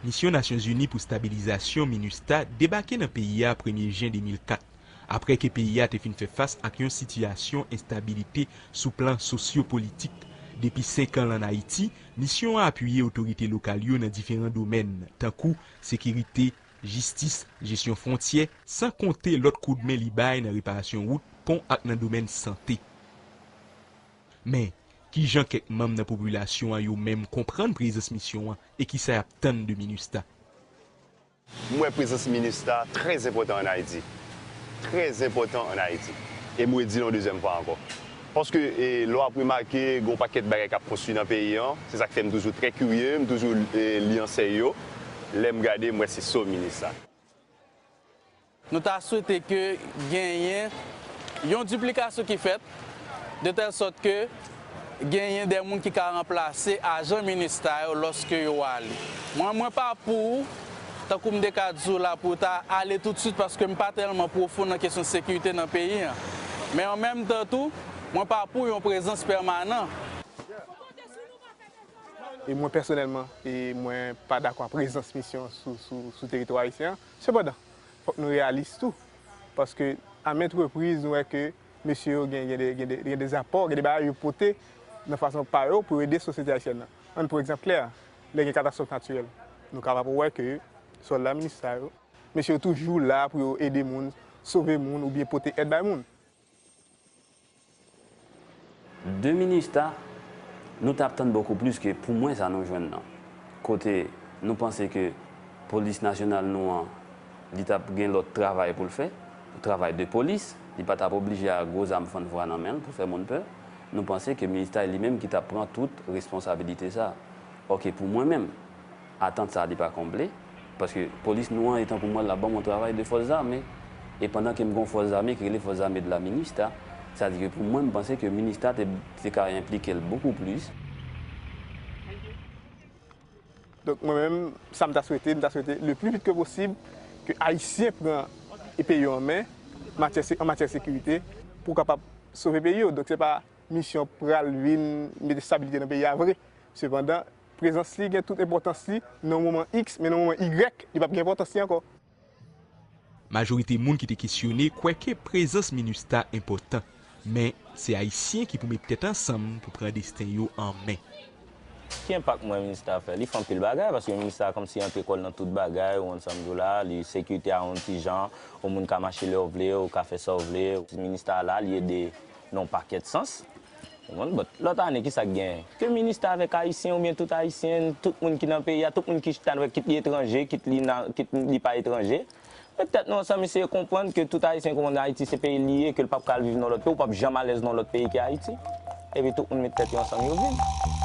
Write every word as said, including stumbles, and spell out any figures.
Misyon Nasyonzini pou Stabilizasyon, minustah, debake nan peyi a premye jen de mil kat, apre ke peyi a te fin fè fas ak yon sitiyasyon enstabilite sou plan sosyo-politik. Depi senk an l ann Ayiti, misyon an apiye otorite lokal yo nan diferan domèn, tankou sekirite, jistis, jesyon fwontyè, san konte lòt koudmen li bay nan reparasyon wout, pon ak nan domèn sante. Men, kijan kèk manm nan popilasyon an yo menm konprann prezans misyon an e kisa y ap tann de minustah? M wè prezans minustah trè enpòtan ann Ayiti. Trè enpòtan ann Ayiti. E m redi l yon dezyèm fwa ankò. Paske e, lè w ap remake, gen yon pakèt bagay k ap konstwi nan peyi an. Se sa k fè m toujou trè kirye, m toujou e, li ansèy yo. Lè m gade, m wè se so minustah. Nou ta swete ke genyen yon diplikasyon ki fèt, de tèl sòt ke genyen de moun ki ka ranplase ajan minustah yo lòske yo ale. Mwen, mwen pa pou, tankou m te ka di w la, pou ta ale toutswit paske m pa tèlman pwofon nan kesyon sekirite nan peyi an. Men an menm tan tou, mwen pa pou yon prezans pèmanan. E mwen pèsonèlman, e mwen pa dakò a prezans misyon an sou, sou, sou teritwa ayisyen an. Sepandan, fòk nou reyalis tou. Paske a mèt repriz, nou wè ke mesye yo gen, gen, de, gen, de, gen de zapò, gen de bagay yo pote nan fason pa yo pou ede sosyete ayisyèn nan. Ann pran egzanp klè, lè gen katastwòf natirèl, nou kapab wè ke sòlda minustah yo, mesye yo toujou la pou yo ede moun, sove moun oubyen pote èd bay moun. De minustah, nou t ap tann bokou plis ke pou mwen sa nou jwenn nan. Kote nou panse ke polis nasyonal nou an, li t ap gen lòt travay pou l fè, travay de polis, li pa t ap oblije a gwo zam fann vwa nan men l pou fè moun pè. Nou panse ke minustah li menm ki t ap pran tout responsabilite sa. Òke, pou mwen menm, atant sa a li pa konble, paske polis nou an e tankou mwen l ap ban m yon travay de fòs zame, e pandan ke m gen yon fòs zame ki rele Forces Armées de la minustah, sa di ke pou mwen m panse ke minustah te, te ka enplike l bokou plis. Donk mwen menm, sa m ta swete, m ta swete le pli vit ke posib ke ayisyen pran e peyi yo an men, matyè se, an matyè sekirite, pou kapab sove peyi yo. Donk se pa misyon pral vin mete stabilite nan peyi a vre. Sepandan, prezans li gen tout enpòtans li nan yon moman iks, men nan yon moman igrèk, li p ap gen enpòtans li ankò. Majorite moun ki te kesyone kwè ke prezans minustah enpòtan, men se Ayisyen ki pou met tèt ansanm pou pran desten yo an men. Ki enpak m wè minustah fè? Li fè anpil bagay, paske minustah kòmsi antre kò l nan tout bagay, ou konn sa m di w la, li sekirite a yon ti jan, ou moun ka mache lè w vle, ou ka fè sa w vle. Minustah la, li ede nan yon pakèt sans. Ou konprann? But lòt ane, kisa k genyen? Ke minustah avèk Ayisyen oubyen tout Ayisyen, tout moun ki nan peyi a, tout moun ki chita, kit li etranje, kit li, kit li pa etranje, met tèt nou ansanm, eseye konprann ke tout Ayisyen konprann Ayiti se peyi li ye, ke l p ap ka al viv nan lòt peyi, ou p ap janm alèz nan lòt peyi ke Ayiti. Epi tout moun met tèt yo ansanm, yo viv.